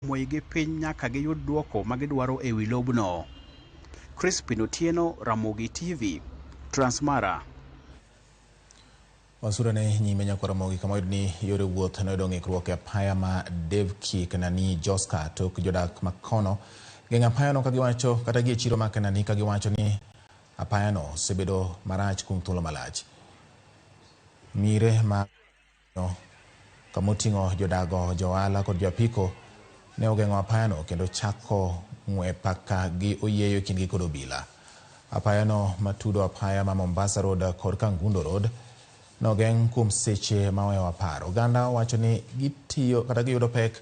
Omogi piny nyaka giyud duoko magidwaro e wi lobno. Crispin Otieno, Ramogi TV, Transmara. Wasurane nyime nyaka Ramogi kama oyud ni yore wuoth noyudo ng'ikruok e apaya ma Devki Kenani Joska tok jodak makono geng'o apayano kagiwacho kata gi e chiro ma Kenani kagiwacho ni apayano osebedo marach kuom thuolo malach. Mire ma kamoting'o jodago, johala kod joapiko ne ogeng'o apayano kendo chako ng'we paka gi oyieyo e kindgi kod obila. Apayano matudo apaya ma Mombasa Road kod Kangundo Road nogeng' kuom seche maohewo 10. Oganda wacho ni gitiyo kata giyudo pek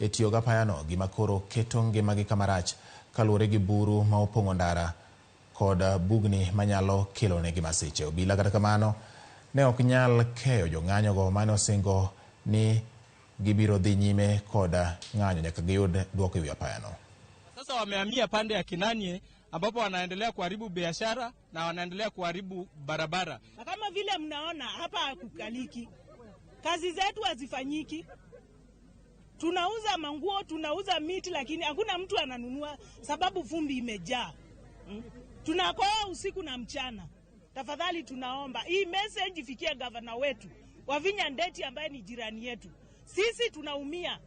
e tiyo gi apayano, gima koro keto ngimagi kama rach kaluwore gi buru ma opong'o ndara kod bugni manyalo kelo negi masiche. Obila kata kamano ne ok nyal keyo jong'anyogo mane osingo ni gibiro dhi nyime kod ng'anyo nyaka giyud duoko ewi apayano. Sasa wamehamia pande ya Kinanie ambapo wanaendelea kuharibu biashara na wanaendelea kuharibu barabara. Na kama vile mnaona hapa hakukaliki, kazi zetu hazifanyiki. Tunauza manguo, tunauza miti, lakini hakuna mtu ananunua sababu vumbi imejaa. Tunakoa usiku na mchana. Tafadhali tunaomba hii message ifikie gavana wetu Wavinya Ndeti ambaye ni jirani yetu. Sisi tunaumia,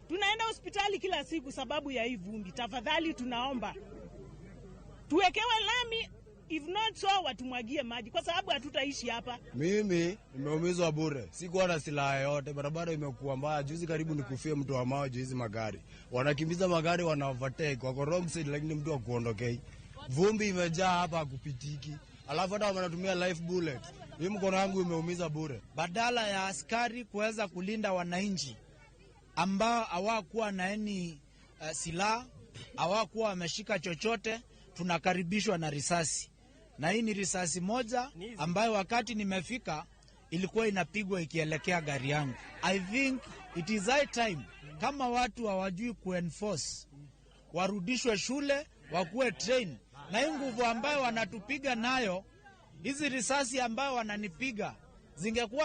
tunaenda hospitali kila siku sababu ya hii vumbi. Tafadhali tunaomba tuwekewe lami, if not so watumwagie maji, kwa sababu hatutaishi hapa. Mimi nimeumizwa bure, sikuwa na silaha yoyote. Barabara imekuwa mbaya juzi, karibu nikufie mtu wa mawe juu hizi magari wanakimbiza magari, wana overtake, wako wrong side, lakini mtu akuondokei. Vumbi imejaa hapa, hakupitiki. Alafu hata wanatumia live bullet. Hii mkono wangu imeumiza bure. Badala ya askari kuweza kulinda wananchi ambao hawakuwa na any silaha, hawakuwa wameshika chochote, tunakaribishwa na risasi, na hii ni risasi moja ambayo wakati nimefika ilikuwa inapigwa ikielekea gari yangu. I think it is high time kama watu hawajui kuenforce warudishwe shule, wakuwe train, na hii nguvu ambayo wanatupiga nayo, hizi risasi ambayo wananipiga zingekuwa